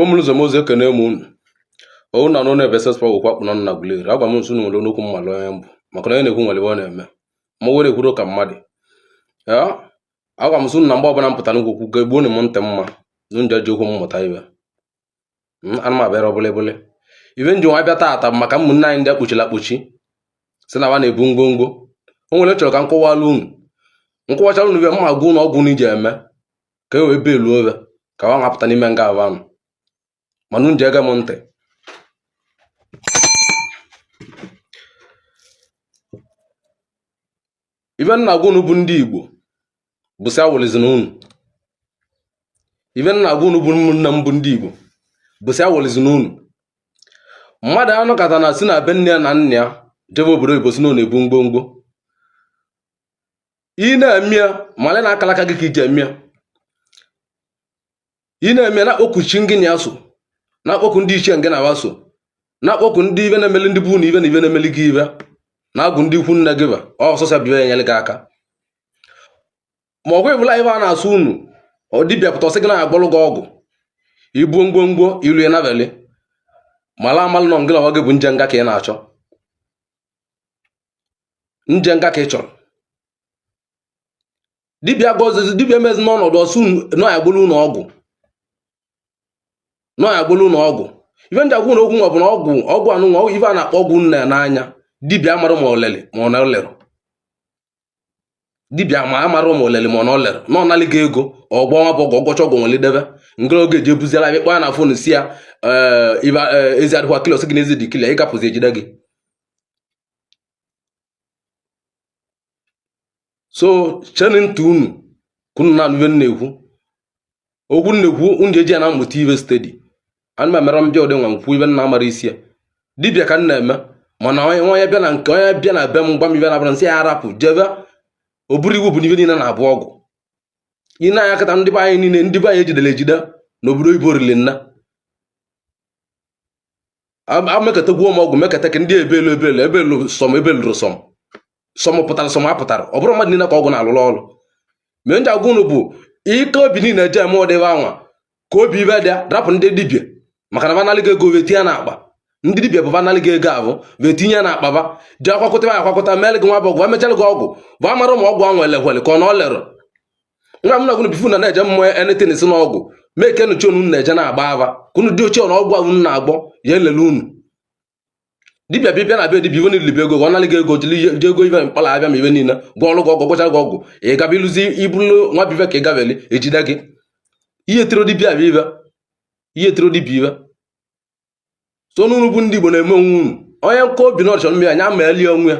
Igbo mụrụ ụzọ m ụzọ, ekene m unu. Owu na n'ụlọ ebe sespa okwu akpụ n'ọnụ na Aguleri. Agwa m nso nwere n'okwu mmalụ onye mbụ, maka na onye na-ekwu nwere ebe ọ na-eme ma were ekwuro ka mmadụ ya. Agwa m sị na mgbe ọbụla m pụtara n'okwu ga-egbuo m ntị mma na nje ji okwu m mụta ibe. Ana m abịara ọbụlịbụlị ibe nji nwa bịa taata bụ maka ụmụnne anyị ndị akpuchiri akpuchi si na wa na-ebu ngwongwo. O nwere chọrọ ka m kọwara unu, nkọwachara unu ibe mma gwa unu ọgwụ unu ji eme ka e wee beelu obe ka wa nwapụta n'ime nga ahụ anụ. Mana unu ji ege m ntị. Ibe m na-agwa unu bụ ndị Igbo bụ sị awụlizina unu. Ibe m na-agwa unu bụ ụmụnne m bụ ndị Igbo bụ sị awụlizina unu. Mmadụ anọkata na si na be nne ya na nna ya jebe obodo oyibo si na ọ na-ebu ngwongwo. Ị na-eme ya, male na akala aka gị ka iji eme ya. Ị na-eme ya, na-akpọku chi ngị na ya so, na-akpọku ndị ichie ngị na wa so, na-akpọku ndị ibe na-emeli ndị bụ na ibe na ibe na-emeli gị ibe na agwụ ndị ikwu nne gị ba ọsọsọ bịa enyere gị aka. Ma ọgwụ ịbụla ibe a na-asụ unu, ọ dibịa pụta ọsị gị na-agwọlụ gị ọgwụ ibuo ngwongwo ilu ya nabeli, mala amalụ nọ ngị na gị bụ nje nga ka ị na-achọ, nje nga ka ị chọrọ. Dibịa gọzizi dibịa mezi n'ọnọdụ ọsụ nọ ya gwọlụ unu ọgwụ, nọ ya gwọlụ unu ọgwụ. Ibe ndị agwụ na okwu nwa bụ na ọgwụ ọgwụ anụ nwa ibe a na-akpọ ọgwụ nna n'anya dibịa amara ma olele ma ọ na olere. Dibịa ma amara ma olele ma ọ na olere na ọ nalị gị ego ọgbọ nwa bụ ọgwụ ọgwọcha ọgwụ nwere debe ngịrị oge eji ebuziala ya, kpọọ ya na phone si ya ibe ezi adịkwa clear, ọsị gị na ezi dị clear, ị gapụzi ejide gị. So chenu ntị unu ka unu na-anụ ibe m na-ekwu. Okwu m na-ekwu unu eji ya na mmụta ibe steady. Ana m emere mbịa ụdị nwa m kwuo ibe m na-amara isi ya. Dibịa ka m na-eme, mana onye onye bịa na nke onye bịa na be m gwa m ibe na-abara nsị ya arapụ jebe. O buru iwu bụ na ibe niile na-abụ ọgwụ. Ị na-anya kịta ndị be anyị niile, ndị be anyị ejidere ejide n'obodo oyibo riri nna amekọtakwuo m ọgwụ mekọta ka ndị ebelu ebelu ebelu some ebeluru some some pụtara some apụtara. Ọ bụrụ mmadụ niile ka ọgwụ na-alụrụ ọrụ. Ma ndị agwa unu bụ ike obi niile eje eme ụdị anwa ka obi ibe dị rapụ ndị dibịa, maka na vanalị gị ego wetinye n'akpa. Ndị dibịa bụ vanalị gị ego ahụ wetinye n'akpa, ba ji akwakọta ya akwakọta mere gị nwa bụ ọgwụ, emechara gị ọgwụ bụ amara ma ọgwụ ahụ elekwele ka ọ na ọ lere nwa m. Na gụnụ before na na-eje mmụọ anything si n'ọgwụ mee kenu chi unu na-eje na-agba ava ka unu dị ochie na ọgwụ ahụ unu na-agbọ ya elele unu. Dibịa bịa bịa na be dibịa iwe niile bụ ego, ọ nalị gị ego jiri ji ego ibe mkpala abịa ma ibe niile gwọọlụ gị ọgwụ, gwọchara gị ọgwụ, ị gaba ịlụzi ibulu nwa bibe ka ị gabeli ejide gị. Ihe tiri dibịa bụ ibe, ihe tiri dibịa ibe so n'unu bụ ndị Igbo na-eme onwe unu. Onye nke obi na ọchọ mmiri anya ma elie onwe ya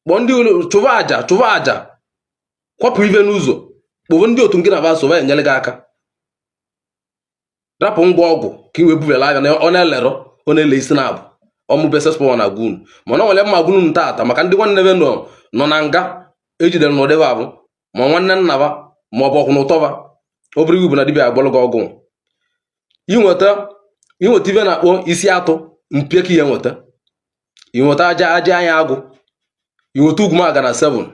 kpọọ ndị chụba aja, chụba aja, kwapụ ibe n'ụzọ, kpọọ ndị otu nke na ba so ba enyere gị aka. Rapụ ngwa ọgwụ ka i wee bubela anya na ọ na-elero ọ na-ele isi na abụ ọmụbe sespawa na agwa unu. Mana ọ nwere mma agwa unu taata maka ndị nwanne be nọ nọ na nga ejidere n'ụdịba abụ ma nwanne nna ba ma ọ bụ ọkwụ na ụtọba. Ọ bụrụ iwu bụ na dibịa agwọlụ gị ọgwụ, inweta inweta ibe na-akpọ isi atụ mpie ka ihe nweta, inweta aja aja anya agụ, inweta ugwumaga na 7,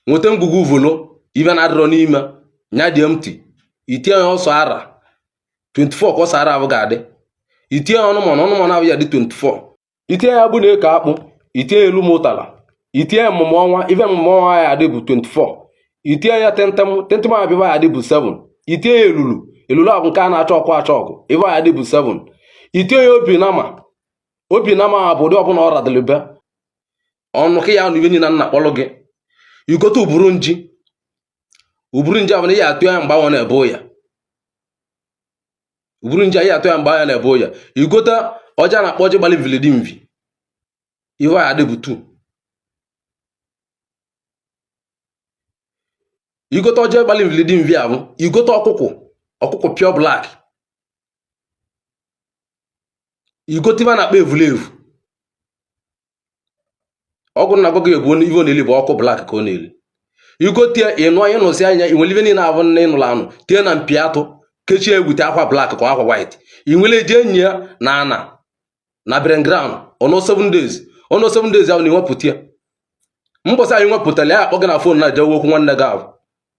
nweta ngwugwu uvolo ibe na-adịrọ n'ime nya dị empty, itinye ya ọsọ ara 24 ka ọsọ ara ahụ ga-adị, itinye ya ọnụmọnụ ọnụmọnụ ahụ ya dị 24, itinye ya bụ na-eke akpụ, itinye elu m ụtara, itinye ya mmụmụ ọnwa, ife mmụmụ ọnwa ya adị bụ 24, itinye ya tentem tentem ahụ bịa ya adị bụ 7, itinye ya elulu elulu ahụ nke a na-achọ ọkụ achọ ọkụ ife ya adị bụ 7, itinye ya obi nama obi nama bụ ụdị ọbụla ọ radịrị be ọnụ ka ya anụ ibe niile nna kpọrọ gị. Igote uburu nji, uburu nji ahụ na ihe atụ ya mgbe ahụ na-ebe ya uburu nji anyị atụ ya mgbe anya na-ebe ya. Igote ọja na-akpọ ọjị gbalị mvilidi mvi ife ya adị bụ 2. Igote ọjị gbalị mvilidi mvi ahụ, igote ọkụkụ ọkụkụ pure black, igote ife a na-akpọ evulevu. Ọgwụ na agwa gị ebu ife ọ na-eli bụ ọkụ black ka ọ na-eli. Igote ya ịnụ anya ịnụsị anya i nwere ife niile ahụ na ịnụrụ anụ tie na mpi atụ kechie ewute akwa black ka akwa white i nwere eji enyi ya na ana na burial ground ọnụ 7 days, ọnụ 7 days ahụ na iwepụta ya. Mbọsị anyị wepụtara ya akpọ gị na phone na jewe okwu nwanne gị ahụ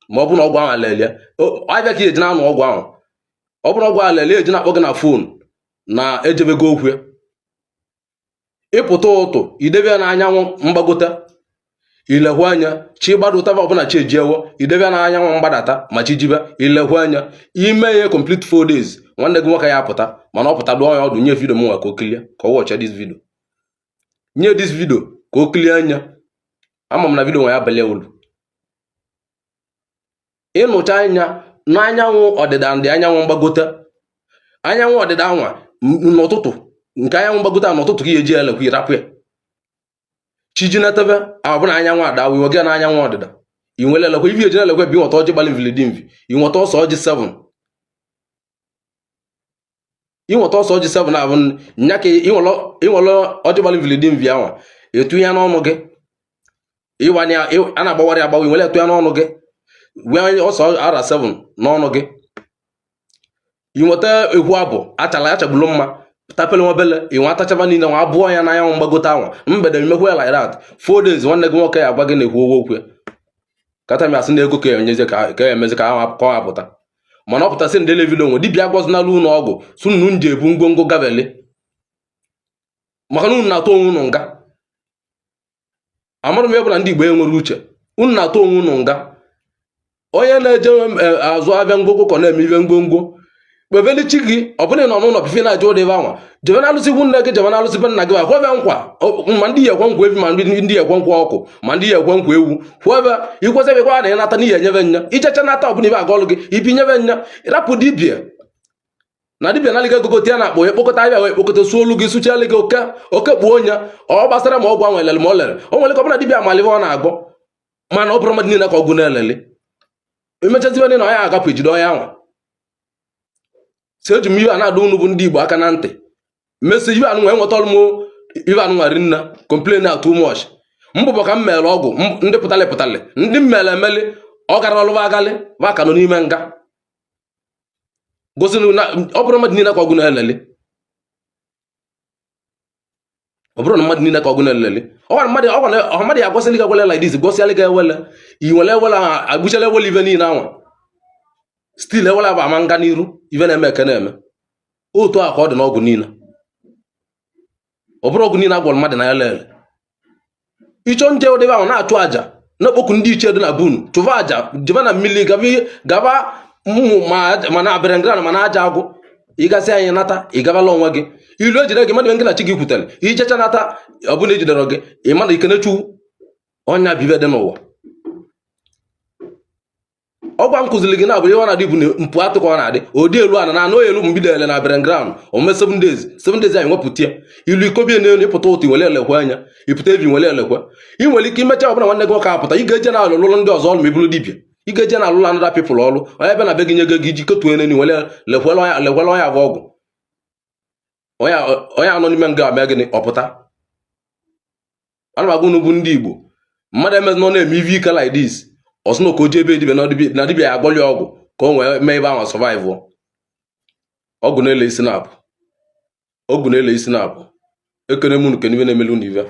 ma ọ bụ na ọgwụ ahụ lelie abịa ka ị eji na-anụ ọgwụ ahụ. Ọ bụrụ ọgwụ alele eji na-akpọ gị na phone na ejebego okwu ya. Ịpụta ụtụ, idebe ya n'anyanwụ mgbagote, ilekwa anya chi gbadota ọbụla chi ejiewo, idebe ya n'anyanwụ mgbadata ma chi jibe, ilekwa anya. Ime ya complete 4 days, nwanne gị nwoke ya apụta. Mana ọ pụta, dụọ ya ọdụ, nye video m nwa ka o kilie, ka ọ watch this video, nye this video ka o kilie anya. Ama m na video nwa ya balie ulu. Ịnụcha anya n'anyanwụ ọdịda, ndị anyanwụ mgbagote, anyanwụ ọdịda anwa n'ụtụtụ, nke anyanwụ mgbagote a n'ụtụtụ ka ihe eji elekwa, ịrapụ ya chi ji netebe ọbụna anyanwụ ada wee gị na anyanwụ ọdịda, i nwere elekwa ibi eji na-elekwa bi. Nweta ọjị gbalị mvilidimvi, i nweta ọsọ ọjị 7, inweta ọsọ ọjị 7 abụ nya ka inwere ọjị gbalị mvilidimvi anwa etu ya n'ọnụ gị. Ịwanye a na-agbawara agbawa, inwere etu ya n'ọnụ gị, wee ọsọ ara 7 n'ọnụ gị. Inweta ekwu abụ achala achagbulu mma tapele nwabele, inwe atachaba niile nwa abụọ ya n'anyanwụ mgbagote anwa mgbede. Imekwa ya like that 4 days, nwanne gị nwoke ya agwa gị na ekwu okwu ya kata m asị na ego ka enyezi ka ya emezi ka ọ apụta. Mana ọ pụtasị ndị level onwe dibịa agwọzinala unu ọgwụ sunu nji ebu ngwongwo gabeli, maka na unu na-atụ onwe unu nga. Amara m ya bụ na ndị Igbo enwere uche. Unu na-atụ onwe unu nga. Onye na-eje azụ abịa ngwongwo ka ọ na-eme ibe ngwongwo kpebeli chi gị. Ọ bụrụ na ọ n'ụlọ bife na-aja ụdị ebe anwa, jebe na alụsị ikwu nne gị, jebe na alụsị be nna gị, ma kwebe nkwa, ma ndị yi ekwe nkwa evi, ma ndị yi ekwe nkwa ọkụ, ma ndị yi ekwe nkwa ewu. Kwebe ikwesị ebe na ịnata n'ihi enyebe nya ichecha nata ọbụla ibe aga ọlụ gị ibi nyebe nya. Rapụ dibịa na dibịa nalịga ego gote ya na akpọ ya kpokọta ahịa wee kpokọta suo olu gị sụchiala gị oke oke kpuo onye ọ gbasara ma ọgwụ ahụ elele ma o lere. O nwere ike ọbụla dibịa amalive ọ na-agọ, mana ọ bụrụ mmadụ niile ka ọgwụ na-elele. Emechazibe na onye agapụ ejide onye anwa si eji m iwe a na-adụ unu bụ ndị Igbo aka na ntị. Mesi iwe anụnwa enweta ọrụ m iwe anụnwa rinna complain na too much mbụbọ ka m mere ọgwụ ndị pụtalị pụtalị ndị m mere emeli ọ gara ọlụwa agalị va ka nọ n'ime nga gosi na ọ bụrụ mmadụ niile ka ọgwụ na-eleli. Ọ bụrụ na mmadụ niile ka ọgwụ na-eleli, ọ gwara mmadụ, ọ gwara ọ mmadụ ya agwasịlị gị ewele like this, gwasịalị gị ewele, i nwere ewele ahụ agbuchala ewele ive niile anwa, still ewele bụ ama nga n'iru ive na-eme eke na-eme. Otu a ka ọ dị n'ọgwụ niile. Ọ bụrụ ọgwụ niile agwọrọ mmadụ na ya lele. Ịchọ nje ụdịbe ahụ na-achụ àjà na-ekpoku ndị ichie dị na bunu, chụva àjà, jebe na mmiri, gaba mmụ ma na abịrịngran ma na aja agwụ ịgasị anyị nata, ịgabala onwe gị ilu ejide gị mmadụ gị na chi gị kwutere. Ijecha nata, ọ bụla ejidere gị, ị ma na ikenechu ọnya bụ ibe dị n'ụwa. Ọgwa m kụziri gị na-abụ ihe ọ na-adị bụ na mpụ atụ ka ọ na-adị ụdị elu ana na anụ elu mbido ele na burial ground ome 7 days, 7 days anyị nwepụta ya ilu ikobie n'elu. Ịpụta ụtụ nwere elekwe anya, ịpụta evi nwere elekwe. Ị nwere ike imecha ọbụla nwanne gị nwoke apụta, ị ga-eje na alụlụ ndị ọzọ ọrụ ma ị bụrụ dibịa. Ị ga-eje na alụlụ another people ọrụ. Onye bịa na be gị nye gị iji kotuo n'elu nwere lekwele onye, lekwele onye agwa ọgwụ onye anọ n'ime nga mee gịnị ọpụta. Ana m agwa unu bụ ndị Igbo, mmadụ emezi nọ na-eme ive ike like this, ọ sị na ka o jee ebe dibịa na dibịa ya agwọli ọgwụ ka o wee mee ebe ahụ survive. Ọgwụ na-ele isi na-apụ, ọgwụ na-ele isi na-apụ. Ekene m unu kene ibe na-emelu unu ive.